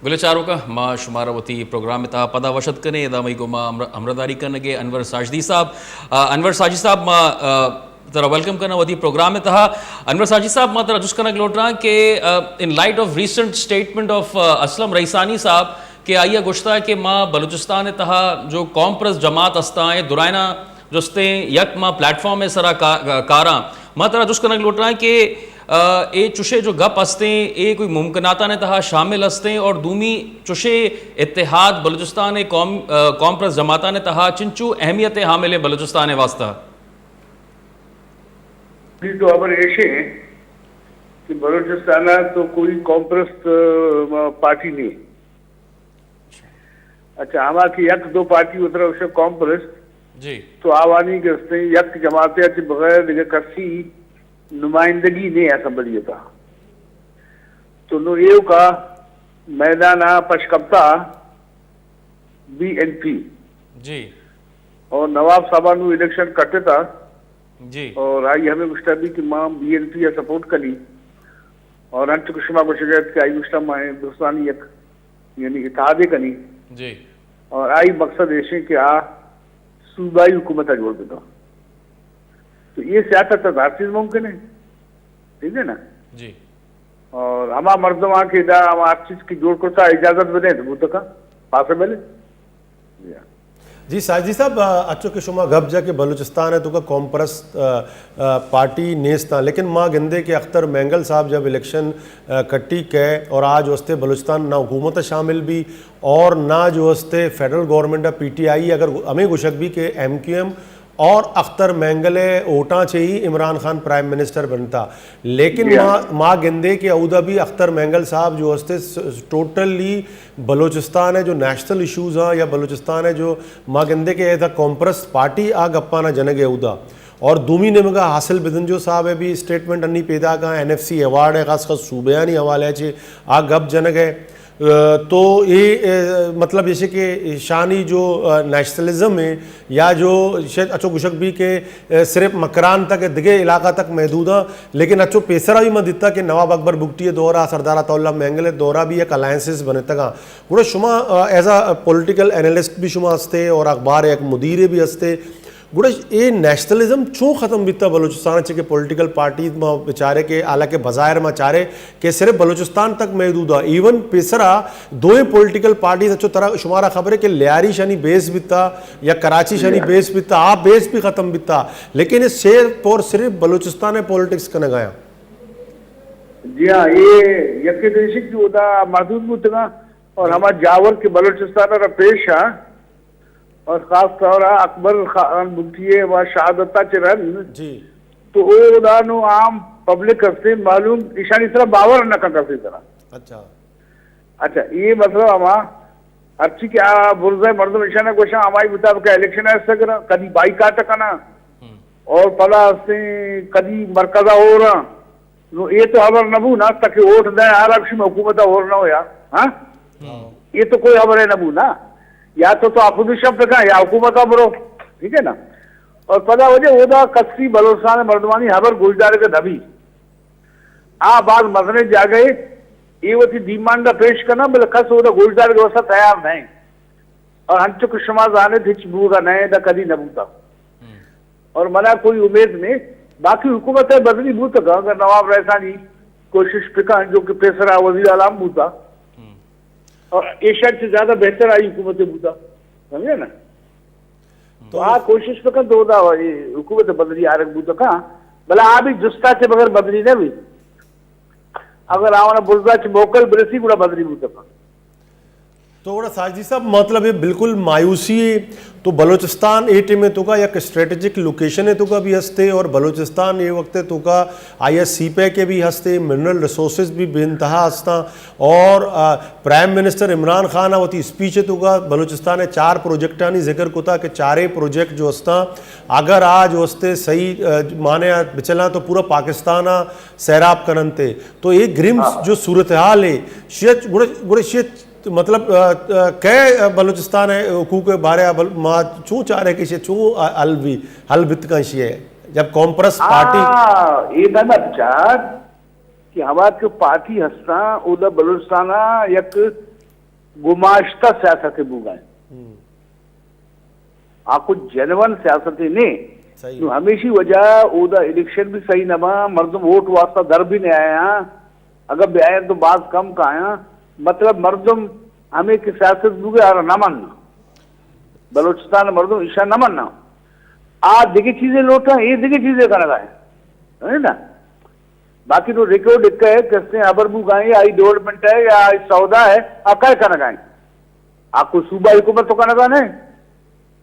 بلے چاروکاں، ما شمارا وتی پروگرام ءِ تہا پدا وش اتک کنیں۔ ادا مئی گوما ہمراہ، ہمراہداری کنگ ءَ انور ساجدی صاحب۔ آ، انور ساجدی صاحب، ما، آ، ترا ویلکم کناں وتی پروگرام ءِ تہا۔ انور ساجدی صاحب، ما ترا جست کنگ لوٹاں کہ، آ، in light of recent statement of، آ، اسلم رئیسانی صاحب، کہ آئی ءَ گوشتا کہ ما بلوچستان ءِ تہا جو قوم پرست جماعت ہستاں، اے درائنا جستیں یک ما پلیٹ فارم ءِ سرا کا-، کاراں۔ ما ترا جست کنگ لوٹاں کہ، آ، اے چشے جو گپ ہستیں، اے کوئی ممکناتاں ءِ تہا شامل ہستیں اور دومی چشے اتحاد بلوچستان ءِ قوم، آ، قوم پرست جماعتاں ءِ تہا چنچو اہمیت ءِ حامل ایں بلوچستان ءِ واسطہ؟ جی، تو خبر ایشے کہ بلوچستان ءَ تو کوئی قوم پرست، آ، پارٹی نہیں۔ اچھا، ہما کہ یک دو پارٹی اترا اسے قوم پرست، جی۔ تو آوانی گستیں یک جماعتے ءَ چہ بغیر دگہ کسی نمائندگی نے اسمبلی ءِ تہا۔ تو نو ایوکا میدان ءَ پش کپتا بی این پی۔ جی۔ اور نواب صاحب نو الیکشن کٹتا۔ جی۔ اور آئی ہمیں گوشتا بھی کہ ما بی این پی ءَ سپورٹ کنی۔ اور انچو کہ شما گوشگا ات کہ آئی گوشتا ما ہندوستانی یک یعنی اتحادے کنی۔ جی۔ اور آئی مقصد ایشیں کہ آ صوبائی حکومت ءَ جوڑ بکن۔ تو یہ سیاست ءَ ہر چیز ممکن ہے، ٹھیک ہے نا؟ جی۔ اور ہما مردم آ کہ دا ہما ہر چیز کی جوڑ کرتا اجازت بدیں تو بوتکا پاسبل ہے۔ جی۔ جی ساجدی صاحب، آ، اچو کہ شما گپ جا کہ بلوچستان ءِ توکا قوم پرست، آ، آ، پارٹی نیستاں، لیکن ما گندے کہ اختر مینگل صاحب جب الیکشن، آ، کٹی کئے اور آ جو استے بلوچستان نہ حکومت ءَ شامل بی اور نہ جو استے فیڈرل گورنمنٹ ءَ، پی ٹی آئی اگر ہمیں گوشگ بی کہ ایم کیو ایم اور اختر مینگل ءِ ووٹاں چہ ہی عمران خان پرائم منسٹر بنتا، لیکن جی ہاں۔ ما، ما گندے کہ اودا بھی اختر مینگل صاحب جو استے س-، ٹوٹلی بلوچستان ءِ جو نیشنل ایشوز ہاں یا بلوچستان ءِ جو ما گندے کہ ایز اے قوم پرست پارٹی آ گپانا جنگ ءَ اودا۔ اور دومی نیمگا حاصل بدنجو صاحب ءِ بھی اسٹیٹمنٹ انی پیداک آں، این ایف سی ایوارڈ ءِ خاص خاص صوبیانی حوالے چہ آ گپ جنگ ءَ۔ آ، تو اے، آ، مطلب ایشے کہ شانی جو، آ، نیشنلزم ہے یا جو شاید اچو گشک بھی کہ، آ، صرف مکران تک دگہ علاقہ تک محدود ہیں، لیکن اچو پیسرا بھی من دیتا کہ نواب اکبر بگٹی دورہ، سردار عطا اللہ مینگل دورہ بھی ایک الائنسز بنتگاں۔ گڑا شما، آ، ایز اے پولیٹیکل اینالسٹ بھی شما ہستے اور اخبار ءِ یک مدیرے بھی ہستے۔ گڑا اے نیشنلزم چون ختم بیتا بلوچستان ءَ چہ کہ پولیٹیکل پارٹی ما بچارے کہ حالانکہ بظاہر ما چارے کہ صرف بلوچستان تک محدود ہے، ایون پیسرا دوئیں پولیٹیکل پارٹیز اچو ترا شمارا خبر ہے کہ لیاری شانی بیس بیتا یا کراچی شانی جی۔ بیس بیتا، آ بیس بھی ختم بیتا، لیکن اے صرف اور صرف بلوچستان ءِ پولیٹکس کنگایا۔ جی ہاں، یہ یکے دیشک جو ادا محدود بوتگا اور ہما جاور کہ بلوچستان ءَ را پیش آ، اور خاص طور آ اکبر خان بگٹی ءِ و شہادت ءَ چہ رند جی۔ تو او دانو عام پبلک ہستے معلوم ایشانی سرا باور نہ کنت ہستے سرا۔ اچھا۔ اچھا، یہ مطلب ہما ہرچی کہ آ برزا مردم ایشانا گوشاں ہمائی مطابق الیکشن ایسا کرا، کدی بائیکاٹ کنا، ہم۔ اور پدا ہستے کدی مرکزا ہو رہا۔ نو اے تو ہبر نہ بو نا، تکہ ووٹ دئے آ را بشی حکومت ءَ ہور نہ ہویا، ہاں؟ ہاں۔ اے تو کوئی ہبر نہ بو نا۔ یا تو تو اپوزیشن پہ کن یا حکومت ءَ برو، ٹھیک ہے نا؟ اور پدا وجہ اودا کسی بلوچستان مردمانی ہبر گوشدارگ نبی۔ آ بعد مزنیں جاگہے اے وتی ڈیمانڈ پیش کناں، بلے کس اودا گوشدارگ واسطہ تیار نہیں۔ اور انچو کہ شما زانت ہچ بوگا نئے دا کدی نہ بوتا۔ ہم۔ اور منا کوئی امید نہیں۔ باقی حکومت ءِ بدلی بوتگا، اگر نواب رئیسانی کوشش پکان جو کہ پیسرا وزیر اعلیٰ ہم بوتا۔ ہم۔ اور ایشیا سے زیادہ بہتر آئی حکومت بوتا۔ سمجھے نا؟ تو آ کوشش پکن تو دا حکومت بدلی آرگ بوتگا۔ بلا آ بھی جستا سے بغیر بدلی نہ بھی۔ اگر آوانا برزا چہ موکل برسی گڑا بدلی بوتگ۔ تو گڑا ساجدی صاحب، مطلب یہ بالکل مایوسی ہے۔ تو بلوچستان اے ٹیم توکا یک اسٹریٹجک لوکیشن توکا بھی ہستے اور بلوچستان اے وقت توکا آئی ایس سی پیک بھی ہستے، منرل ریسورسز بھی بے انتہا ہستاں اور، آ، پرائم منسٹر عمران خان وتی اسپیچ توکا بلوچستان چار پروجیکٹانی ذکر کتا کہ چارے پروجیکٹ جو ہستاں اگر آ جو ہستے صحیح، آ، معنی بچلاں تو پورا پاکستان سیراب کننتے۔ تو اے گرم ہاں۔ جو صورتحال ہے، شیت، گڑا، گڑا شیت، مطلب، آ، آ، کئے بلوچستان ءِ حقوق ءِ بارے ءَ بل-، ما چوں چارے کہ شیت چوں حل بی، حل بیت کن شیئے؟ جب قوم پرست پارٹی آ، اے نہ بچار کہ ہما کہ پارٹی ہستاں، اودا بلوچستان ءَ یک گماشتہ سیاست بوگا انت۔ آ کچھ جنون سیاست نے۔ نو ہمیشی وجہ اودا الیکشن بھی صحیح نہ باں، مردم ووٹ واسطہ در بھی نہ آیاں، اگر بھی آیاں تو باز کم کا آیاں۔ مطلب مردم ہمیں کہ سیاست بوگے آرا نہ من، بلوچستان مردم ایشا نہ مننا۔ آ دگہ چیزیں لوٹاں، اے دگہ چیزیں کنگا ہے، ہے نا؟ باقی تو ریکارڈ اکا ہے، کستے ہبر بوگا ہے، آئی ڈیولپمنٹ ہے یا آئی سودا ہے، آ کئے کنگا ہے؟ آ کو صوبہ حکومت تو کنگا نہیں،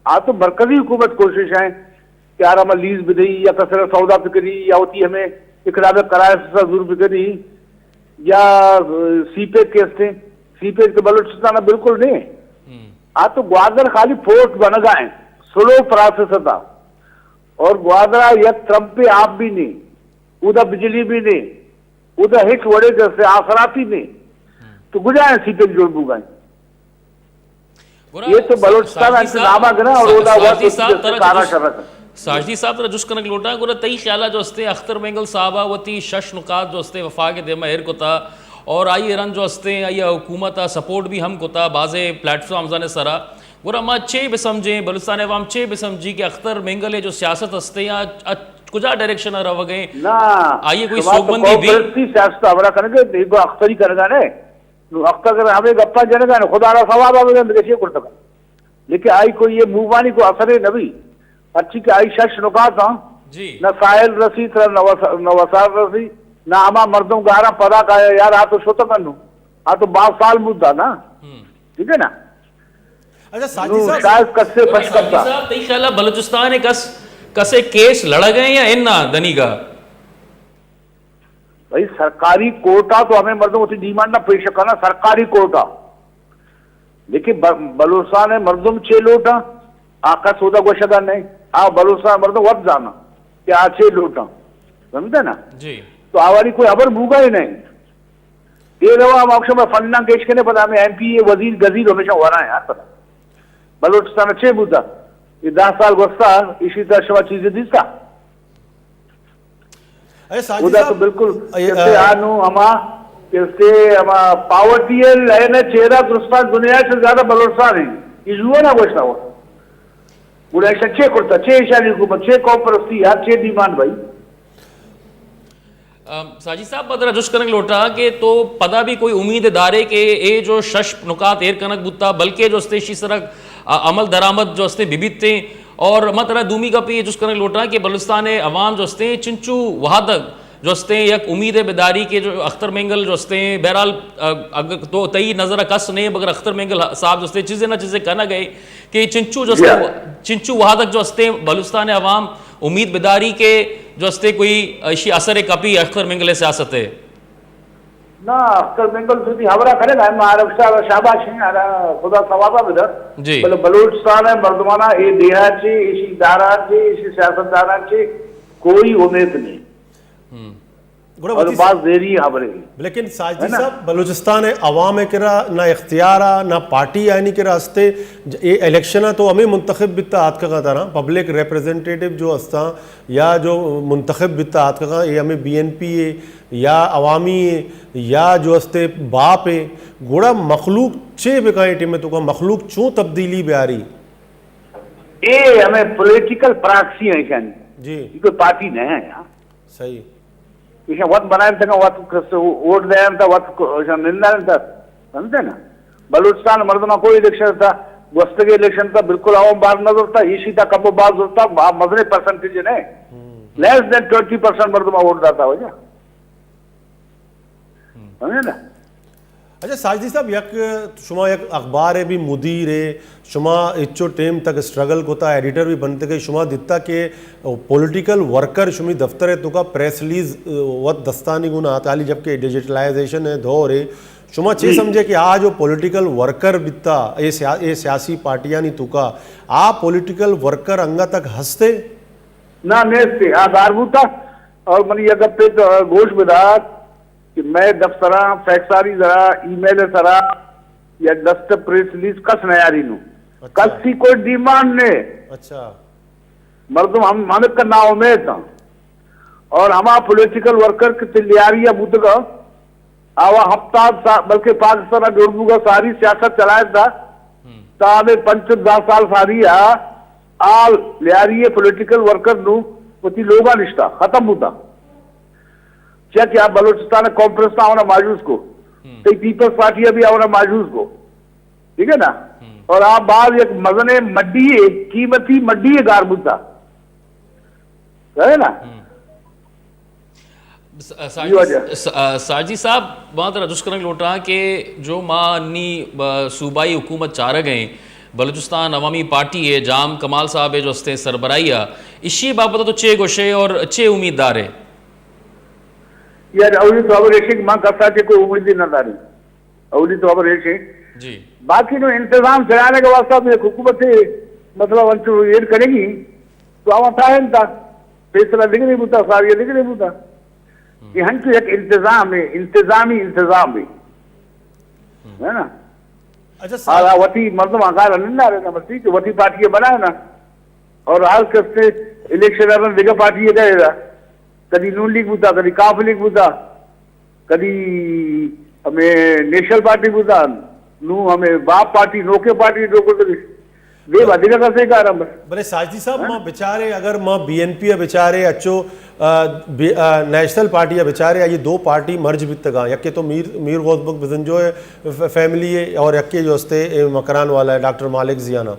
آ تو مرکزی حکومت کوشش ہے کہ آرا ما لیز بدئی یا کسر سودا بکنی یا ہوتی ہمیں اکنامک کرائسس زور بکنی یا سی پیک کستے، سی پیک تو بلوچستان بالکل نہیں۔ آ تو گوادر خالی پورٹ بنگا ہیں، سلو پروسیس تھا۔ اور گوادر یک ترمپے آپ بھی نہیں، ادا بجلی بھی نہیں، ادا ہچ وڑے جیسے آسراتی نہیں۔ تو گجا ہیں سی پیک جوڑ بوگا ہیں۔ گڑا یہ تو سا-، بلوچستان ساجدی صاحب، انتظام آ گنا اور سا-، اودا ہوا ساجدی تو صاحب، ترا کارا جس-، شرک۔ ساجدی صاحب، ترا جست کنگ لوٹاں، گڑا تئی خیال ء جو استے اختر مینگل صاحب ء وتی شش نکات جو استے وفاق ء دیما ایر کتا اور آئی ء رند جو استے آئی ء حکومت ء سپورٹ بھی ہم کتا بازیں پلیٹ فارمز آں سرا، گڑا ما چے بہ سمجھیں، بلوچستان ء عوام چے بہ سمجھی کہ اختر مینگل ء جو سیاست استے آ، آ کجا ڈائریکشن ء روگ ء؟ نہ، آئی ء کوئی شما تو سوبمندی قوم بھی؟ پرستی سیاست ء ہبرا کنگ ء، اے گو اختری کنگا نہ۔ نو اختر اگر ہمیں گپاں جنگا نہ، خدا را ثواب آ بدن، دگہ چے کرتگ؟ لیکن آئی کوئی یہ مووانی کو اثر نہ بھی۔ اچھی کہ آئی شش نکات ہاں۔ جی۔ نہ ساحل رسی، ترا نہ وس-، نہ وسار رسی، نہ ہما مردم گارا پدا کا یار آ تو شتگ انو۔ آ تو باز سال مدہ نا۔ ٹھیک ہے نا؟ اچھا، ساجد نو صاحب۔ شاید کسے پش ساجد کرتا۔ صاحب، تئی خیال ہے بلوچستان ء کس، کسے کیس لڑگ ء یا انا دنیگا؟ بھئی، سرکاری کورٹ ء تو ہمیں مردم وتی ڈیمانڈ نہ پیش کرنا، سرکاری کورٹ ء۔ لیکن ب-، بلوچستان ء مردم چے لوٹاں، آ کس اودا گوشگا نہیں۔ آ بلوچستان ء مردم وت زاناں کہ آ چے لوٹاں۔ سمجھتے نا؟ جی۔ تو آواری کوئی خبر بوگا ہی نہیں۔ اے روا ہم اکشم فنڈاں گیش کنے، پدا ہمیں ایم پی اے، وزیر، گزیر ہمیشہ ورا ہیں یار پدا۔ بلوچستان ء چے بوتا؟ یہ دہ سال گوستا، اسی طرح شما چیزیں دیستا؟ اے ساجد اودا تو صاحب، بالکل اے، کسے آ، آنو ہما، کسے ہما پاورٹی ہے، لائن ہے، چہرہ درستان دنیا سے زیادہ بلوچستان ہے۔ یہ یو این آ گوشتا ہوا۔ گڑا ایشا چے کرتا؟ چے ایشانی حکومت؟ چے قوم پرستی؟ یار چے ڈیمانڈ بھائی؟ ام، ساجد صاحب، ما ترا جست کنگ لوٹاں کہ تو پدا بھی کوئی امید دارے کہ اے جو شش نکات ایر کنگ بوتا، بلکہ جو استے اشی سرا، آ، عمل درآمد جو استے ببیتیں، اور ما ترا دومی گپ یہ جست کنگ لوٹاں کہ بلوچستان عوام جو استے چنچو وہدگ جو استے یک امید بداری کہ جو اختر مینگل جو استے، بہرحال، آ، اگر تو تئی نظر کس نہیں، مگر اختر مینگل صاحب جو استے چیزیں نہ چیزیں کنگ ء کہ چنچو جو استے، چنچو وہدگ جو استے بلوچستان عوام امید بداری کہ جو استے کوئی ایشی اثر کپی اختر مینگل سیاست ہے۔ نا، اختر مینگل تو دی خبرہ کرے گا، ما عرب صاحب شاباش ہیں، ارا خدا ثوابہ بدر۔ جی۔ بلے بلوچستان ہے، مردمانا اے دیہا چے، ایشی ادارہ چے، ایشی سیاستدانہ چے کوئی امید نہیں۔ گڑا اور وتی باز دیری خبریں۔ لیکن ساجدی صاحب، بلوچستان عوام کرا نہ اختیار آ، نہ پارٹی آنی کرا ہستے۔ اے الیکشن آ تو ہمیں منتخب بیتا آتکگا ترا، پبلک ریپرزنٹیٹیو جو ہستاں یا جو منتخب بیتا آتکگا، اے ہمیں بی این پی اے یا عوامی اے یا جو ہستے باپ اے۔ گڑا مخلوق چے بکائیں ٹیم تو کا مخلوق چوں تبدیلی بیاری؟ اے ہمیں پولیٹیکل پراکسی ہیں شان۔ جی۔ یہ کوئی پارٹی نہیں ہے یار۔ صحیح۔ ایشاں وت بنائینتگ، وت کس ووٹ دینت، وت ک-، ایشاں نندینت، سمجھتے نا؟ بلوچستان مردماں کوئی الیکشن تھا، گوستگیں الیکشن تھا، بالکل عوام بار نہ زرتا، ایشی تا کم و باز زرتا، با-، مزنیں پرسنٹیج نے۔ لیس دین ٹوئنٹی پرسنٹ مردماں ووٹ داتا وجہ۔ سمجھے نا؟ اچھا ساجدی صاحب، یک شما یک اخبار ء بھی مدیر ء، شما اچو ٹیم تک اسٹرگل کتا، ایڈیٹر بھی بنتے گئے، شما دیتا کہ پولیٹیکل ورکر شمی دفتر ء توکا پریس ریلیز، ء، وت دستانی گون آتالی، جبکہ ڈیجیٹلائزیشن ء دور ء شما چے سمجھے کہ آج وہ پولیٹیکل ورکر بیتا، اے سیا-، اے سیاسی پارٹیانی توکا آ پولیٹیکل ورکر انگا تک ہستے؟ نہ، نیستے، آ گار بوتا۔ اور منی یک گپے تو گوش بدار، کہ مئے دفتراں فیکسانی سرا، ای میل سرا یا دست پریس ریلیز کس نیاری نو۔ اچھا۔ کس سی کوئی ڈیمانڈ نے۔ اچھا۔ مردم ہم، ہمک نا امید ہیں۔ اور ہما پولیٹیکل ورکر کہ تلیاری یا بوتگا، آوا ہفتاد سال، بلکہ پاکستان ء جوڑ بوگا ساری سیاست چلائینتا۔ تا ہمیں پنچ دہ سال ساری آ، آ لیاری پولیٹیکل ورکر نو وتی لوگا نشتا، ختم بوتا۔ چیا کہ آ بلوچستان کانفرنس آونا مایوس کو، تئی پیپلز پارٹی ء بھی آونا مایوس کو، ٹھیک ہے نا؟ اور آ باز یک مزن مڈی ہے، قیمتی مڈی ہے گار بوتا، ہے نا؟ س-، س-، ساجی صاحب، ما ترا جست کنگ لوٹاں کہ جو ما انی، آ، صوبائی حکومت چارگ ء ایں، بلوچستان عوامی پارٹی ء جام کمال صاحب ء جو استیں سربراہی ء، اشی بابت تو چے گوشے اور چے امید دارے؟ یار، اولی تو خبر ایشی کہ ما کسا چے کوئی امید نہ داری۔ اولی تو خبر ایشی۔ جی۔ باقی نو انتظام چلانے کے واسطہ بھی ایک حکومت ہے، مطلب، انچو ایر کرے گی، تو آواں تاہن تا، فیصلہ دگرے بوتا، ساری دگرے بوتا۔ یہ ہنچو یک انتظام ہے، انتظامی انتظام ہے۔ ہے نا؟ اچھا، سر۔ آ، وتی مردم آگار نندارے نا، بس ٹھیک ہے، وتی پارٹی بنائے نا۔ اور ہر کس سے الیکشن اپن دگہ پارٹی گئے نا۔ کدی نون لیگ بوتا، کدی کاف لیگ بوتا، کدی ہمیں نیشنل پارٹی بوتا، نو ہمیں باپ پارٹی، نوکے پارٹی جو کو دے با دگہ کسے کارا بس۔ بلے ساجدی صاحب، ہاں؟ ما بچارے، اگر ما بی این پی ء بچارے، اچو، آ، بی-، آ، نیشنل پارٹی ء بچارے، آئی دو پارٹی مرج بیتگاں، یکے تو میر، میر غوث بخش بزنجو ء ف-، فیملی ہے اور یکے جو استے اے مکران والا ہے، ڈاکٹر مالک زیانا۔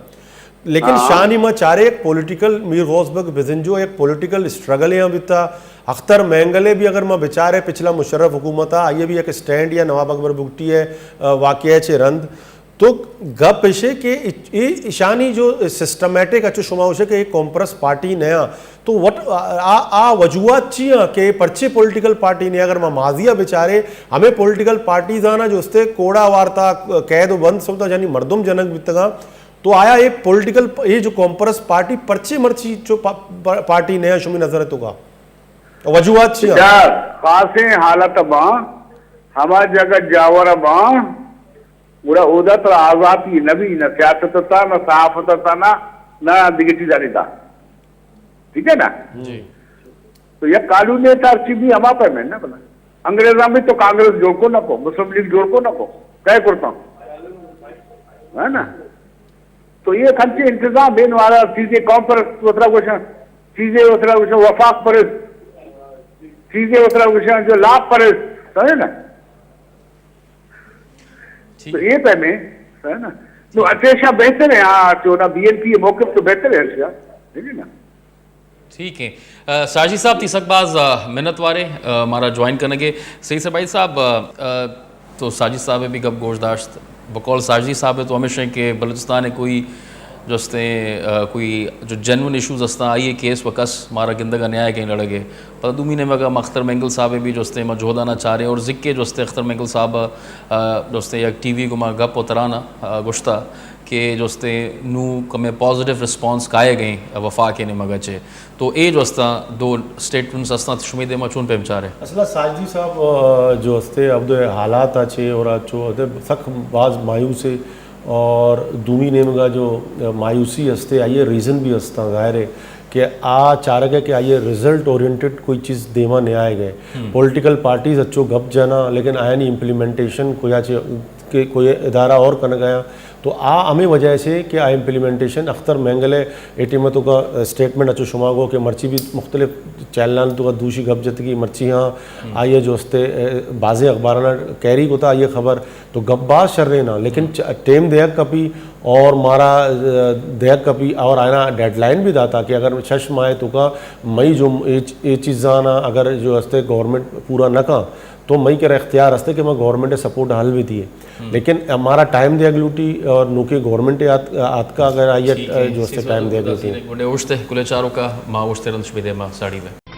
لیکن ہاں۔ شانی ما چارے ایک پولیٹیکل، میر غوث بخش بزنجو ایک پولیٹیکل اسٹرگل یاں بیتا۔ اختر مینگل ء بھی اگر ما بچارے پچھلا مشرف حکومت ء، آئی ء بھی ایک اسٹینڈ یا نواب اکبر بگٹی ء، آ، واقعہ چے رند، تو گپ ایشے کہ اے، اے ایشانی جو سسٹمیٹک اچو شما گوشے کہ اے کانفرنس پارٹی نیا، تو وٹ، آ، آ، آ وجوہات چی ہیں کہ پرچے پولیٹیکل پارٹی نے؟ اگر ما ماضی ء بچارے، ہمیں پولیٹیکل پارٹیز آنا جو استے کوڑا وارتا، قید و بند سمتا جانی مردم جنگ بیتگا، تو آیا اے پولیٹیکل پ-، اے جو کانفرنس پارٹی پرچے مرچی چو پا-، پا-، پارٹی نیا شمی نظر تو کا؟ وجوہات چی ہیں؟ بچار، خاصیں حالت باں، ہما جگہ جاور باں، گڑا اودا ترا آزاتی نبی، نہ سیاست تا، نہ صحافت تا، نہ، نہ دگہ چیزانی تا۔ ٹھیک ہے نا؟ جی۔ تو یک قانون ہے تار چی بھی ہما پہ میں نا بنا۔ انگریزاں بھی تو کانگریس جوڑ کو نہ کو، مسلم لیگ جوڑ کو نہ کو، کہے کرتا ہوں۔ ہے نا؟ تو یہ کھنچے انتظام بین والا چیزیں کانفرنس وترا گوشن، چیزیں وترا گوشن وفاق پرست، چیزیں وترا گوشن جو لاپ پرست، سمجھے نا؟ ٹھیک۔ تو یہ پہ میں، ہے نا؟ تو اچھا بہتر ہے، ہاں، جو نا بی این پی موقف تو بہتر ہے، اچھا، ٹھیک ہے نا؟ ٹھیک ہے۔ آ، ساجی صاحب، تئی سک باز، آ، منت وارے، آ، مارا جوائن کنگے۔ سعید سربائی صاحب، آ، آ، تو ساجد صاحب ء بھی گپ گوش داشت۔ بقول ساجدی صاحب ء تو ہمیش ہیں کہ بلوچستان ء کوئی جو استیں، آ، کوئی جو جینوئن ایشوز استاں، آئی ء کیس و کس مارا گندگ ء نیائے کہیں لڑگ ء۔ پدا دومی نیمگ ء ما اختر مینگل صاحب ء بھی جو استیں ما جہدانا چاریں اور ذکر جو استیں اختر مینگل صاحب ء، آ، جو استیں یک ٹی وی گما گپ و ترانا، آ، گوشتا کہ جو استیں نوں کمیں پازیٹیو ریسپانس کائے گئیں وفاق ء نیمگ ء چے۔ تو اے جو استاں دو اسٹیٹمنٹس استاں، شمی دیما چون پیم چارے؟ اصلا ساجدی صاحب، آ، جو استے اب دو حالات آ چے اور آ چو ادے سک باز مایوس ہے اور دومی نیمگا جو مایوسی استے، آئیے ریزن بھی استاں، ظاہر ہے کہ آ چارگ ہے کہ آئیے ریزلٹ اورینٹڈ کوئی چیز دیما نہیں آئے گئے۔ پولیٹیکل پارٹیز اچو گپ جانا، لیکن آیانی امپلیمنٹیشن کوئی آ چے کہ کوئی ادارہ اور کنگ آیا۔ تو آ ہمیں وجہ سے کہ آ امپلیمنٹیشن اختر مینگل ہے، اے ٹیم تو کا اسٹیٹمنٹ اچو شما گو کہ مرچی بھی مختلف چینلان تو کا دوشی گپ جتگی مرچی ہاں، آئیے جو استے، اے، بازیں اخبارانا کیری کو تا آئیے خبر، تو گپ باز شر رہے نا، لیکن چ-، ٹیم دیگ کپی اور مارا، اے، دیگ کپی اور آئینا ڈیڈ لائن بھی داتا کہ اگر شش ماہ تو کا مئی جو اے چ-، اے چیزانا اگر جو استے گورنمنٹ پورا نہ کا، تو مئی کرا اختیار استے کہ ما گورنمنٹ سپورٹ حل بھی دیے۔ لیکن ہمارا ٹائم دیگ لوٹی اور نوکے گورنمنٹ آت-، آتکا اگر آئیے جو استے ٹائم دیگ لوٹی۔ گڈے اوشتے کلے چارو کا ما اوشتے رندش بھی دے ما ساڑی میں۔